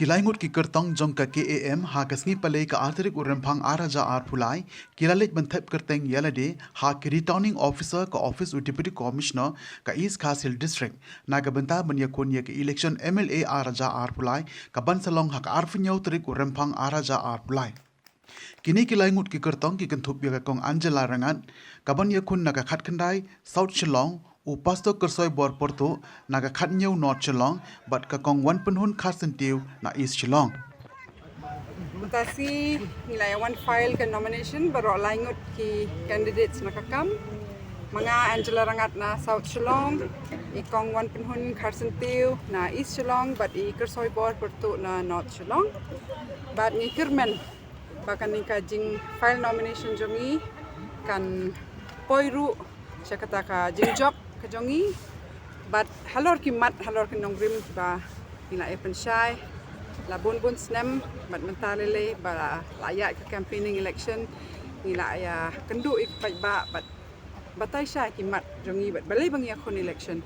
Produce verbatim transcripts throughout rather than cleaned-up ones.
Ki lai ngut ki kyrtong jong ka K A M ha ka sngi Palei ka ar tarik u Rymphang ar hajar arphew lai ki la leit ban thep kyrteng ïa lade ha ki Returning Officer ka office u Deputy Commissioner ka East Khasi Hills District na ka bynta ban ïakhun ïa ka election M L A ar hajar arphew lai ka ban sa long ha ka arphew hynñiew tarik u Rymphang ar hajar arphew lai. Kine ki lai ngut ki kyrtong ki kynthup ïa ka Kong Angela Rangat ka ban ïakhun na ka khatkhyndai South Shillong, u Pastor Kyrsoibor Pyrtuh na ka khathynñiew North Shillong, bad ka Kong Wanpynhun Kharsyntiew na East Shillong. Mynta shi ngi la ïa wan file ka nomination baroh lai ngut ki candidates na ka kam. Ma nga Angela Rangat na South Shillong, i Kong Wanpynhun Kharsyntiew na East Shillong, bad i Kyrsoibor Pyrtuh na North Shillong. Bad ngi kyrmen ba kane ka jing file nomination jong ngi kan poi ruh sha kata ka jingjop ka jong ngi. Bad halor ki mat, halor ki nongrim kiba ngi la ïa pynshai la bun bun snem, bad mynta lei lei ba la ïa ka campaigning election ngi la ïa kynduh ïa ki paidbah bad batai shai ki mat jong ngi bad balei ba ngi ïakhun election.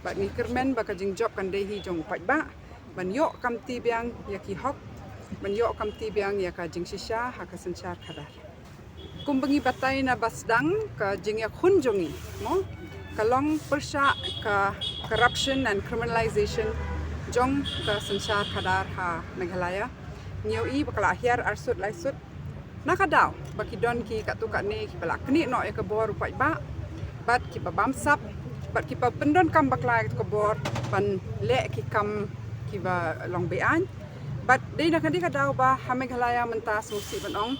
Bad ngi kyrmen ba ka jingjop kan dei hi jong u paidbah ban ïoh kamti biang ïa ki hok, ban ïoh kamti biang ïa ka jingshisha ha ka synshar khadar. Kumba ngi batai na ba sdang ka jingïakhun jong ngi, mo, ka long pyrshah ka corruption and criminalization jong ka synshar khadar ha Meghalaya. Ngi ïohi ba ka la hiar arsut laisut na ka daw ba ki don ki katto katne kiba la knieh noh ïa ka bor u paidbah bad kiba bamsap bad kiba pyndonkam bakla ïa ka bor ban leh ki kam kiba long be-aiñ. Bad dei na kane ka daw ba ha Meghalaya mynta sngewsih ban ong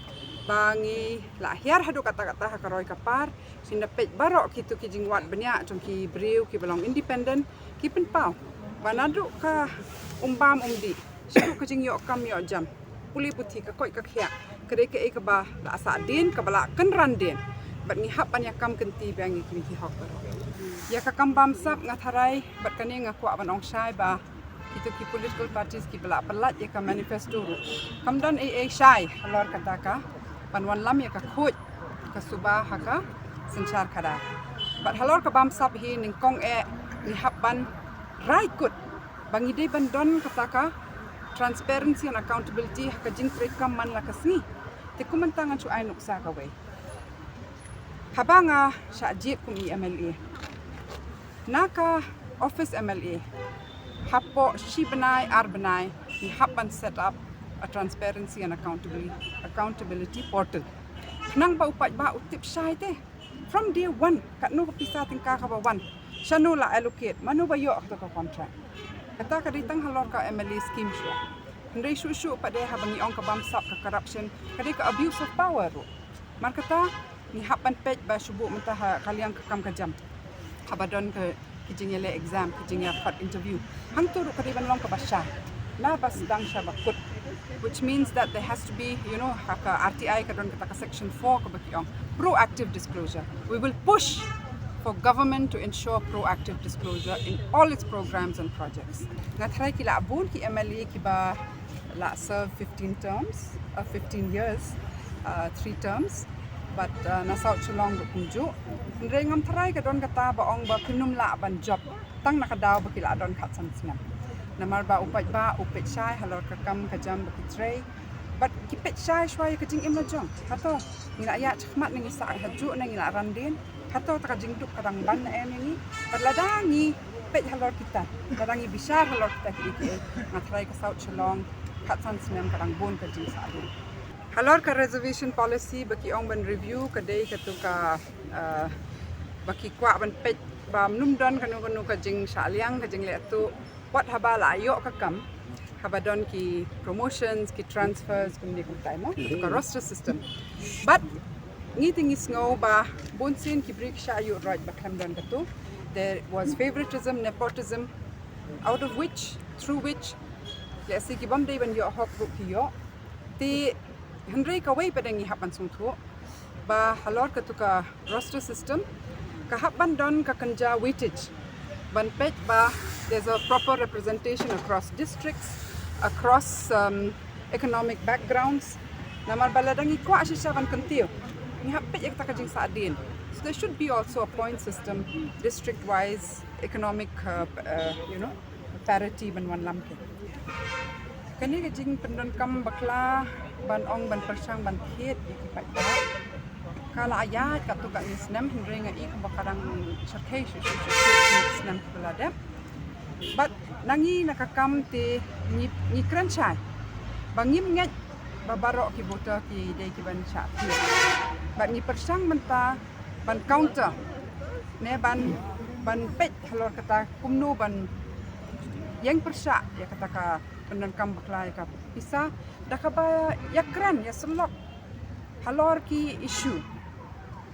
ba ngi la hiar haduh katta katta ha ka roi ka par. Sngewbha peit baroh kito ki jingwad bniah jong ki briew kiba long independent ki pynpaw ba naduh ka um bam um dih shaduh ka jingïoh kam ïoh jam, pule puthi, ka koit ka khiah, ka dei kaei kaba la sahdien, kaba la kynran dien. Bad ngi hap ban ïa kam kynti biang ïa kine ki hok baroh. Ïa ka kam bamsap nga tharai bad kane nga kwah ban ong shai ba kito ki political parties kiba la pyllait ïa ka manifesto ruh kam don ei ei shai halor kata ka ban wanlam ïa ka khuid ka suba ha ka synshar khadar. Bad halor ka bamsap hi nyngkong eh ngi hap ban rai kut ba ngi dei ban don kata ka transparency and accountability ha ka jingtrei kam man la ka sngi. Te kumta ngan shu ai nuksa kawei. Haba nga shah jied kum i M L A, na ka office M L A hapoh shi bnai ar bnai ngi hap ban set up a transparency and accountability, accountability portal. Khnang ba u paidbah u tip shai te from day one katno ka pisa tyngka kaba wan, shano la allocate, mano ba ïoh kata ka contract. Kata ka dei tang halor ka M L A scheme shuwa. Hynrei shuh shuh pat de haba ngi ong ka bamsap, ka corruption, ka dei ka abuse of power ruh. Mar kata ngi hap ban peit ba shu buh mynta ha ka liang ka kam ka jam. Haba don ka ki jingïaleh exam, ki jingïakhot interview, hangto ruh ka dei ban long kaba shai na ba sdang sha ba kut. Which means that there has to be, you know, ha ka R T I ka don kata ka section four kaba ki ong proactive disclosure. We will push for government to ensure proactive disclosure in all its programs and projects. Nga tharai ki la bun ki M L A kiba la serve fifteen terms, uh, fifteen years, uh, three terms. But, uh, na South Shillong ruh kumjuh. Hynrei ngam tharai ka don kata ba ong ba kim lah ban jop tang na ka daw ba ki la don khatsan snem. Namar ba u paidbah u peit shai halor ka kam ka jam ba ki trei. Bad ki peit shai shuwa ïa ka jingim la jong. Hato ngi la ïaid shakhmat ne ngi sah hajuh ne ngi la ran dien? Hato ta ka jingduk ka dang ban ne em ïa ngi? Bad lada ngi peit halor kita, lada ngi bishar halor kita kiei kiei, nga tharai ka South Shillong khatsan snem ka dang bun ka jingsahdien. Halor ka reservation policy ba ki ong ban review, ka dei katu ka, uh, ba ki kwah ban peit ba mynno don kano kano ka jingshah liang, ka jingleh tuh, wat haba la ïoh ka kam, haba don ki promotions, ki transfers, kumne kumtai mo, ka roster system. But ngi te ngi sngew ba bun sien ki briew ki shah ïuh roit ba khlem don katu. There was favoritism, nepotism, out of which, through which, lehse ki bym dei ban ïoh hok ruh ki ïoh. Te hynrei kawei pat de ngi hap ban sngewthuh ba halor katu ka roster system ka hap ban don ka kynja weightage ban peit ba there's a proper representation across districts, across, um, economic backgrounds. Namar ba lada ngi kwah shisha ban kyntiew, ngi hap peit ïa kata ka jingsahdien. So there should be also a point system, district wise, economic, uh, uh, you know, parity ban wanlam ki. Kane ka jingpyndonkam bakla ban ong ban pyrshang ban thied ïa ki paidbah ka la ïaid katto katne snem, hynrei nga i kumba ka dang shyrkhei shuh shuh shuh shuh snem ba la dep. Bad na ngi na ka kam te ngi, ngi kren shai ba ngim ngeit ba baroh ki voter ki dei ki ban shah thied. Bad ngi pyrshang mynta ban counter ne ban, ban peit halor kata kumno ban ïeng pyrshah ïa kata ka pyndonkam bakla ïa ka pisa da kaba ïakren ïasyllok halor ki issue,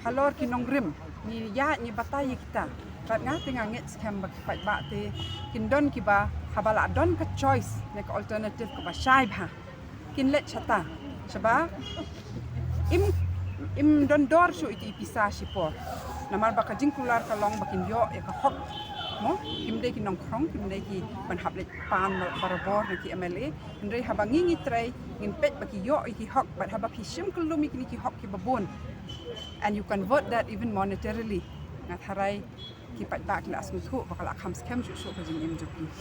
halor ki nongrim. Ngi ïaid ngi batai ïa kita. Bad nga te nga ngeit skhem ba ki paidbah te kin don kiba, haba la don ka choice ne ka alternative kaba shai bha, kin leit shata. Shaba im, im don dor shuh ïa ki pisa shipor. Namar ba ka jingkular ka long ba kin ïoh ïa ka hok. Mo, kim dei ki nongkhrong, kim dei ki ban hap leit pan barabor na ki M L A. Hynrei haba ngi ngi trei, ngin peit ba ki ïoh ïa ki hok, bad haba ki shim kyllum ïa kine ki hok kiba bun, and you convert that even monetarily, nga tharai ki paidbah ki la sngewthuh ba ka la kham skhem shuh shuh ka jingim jong ki.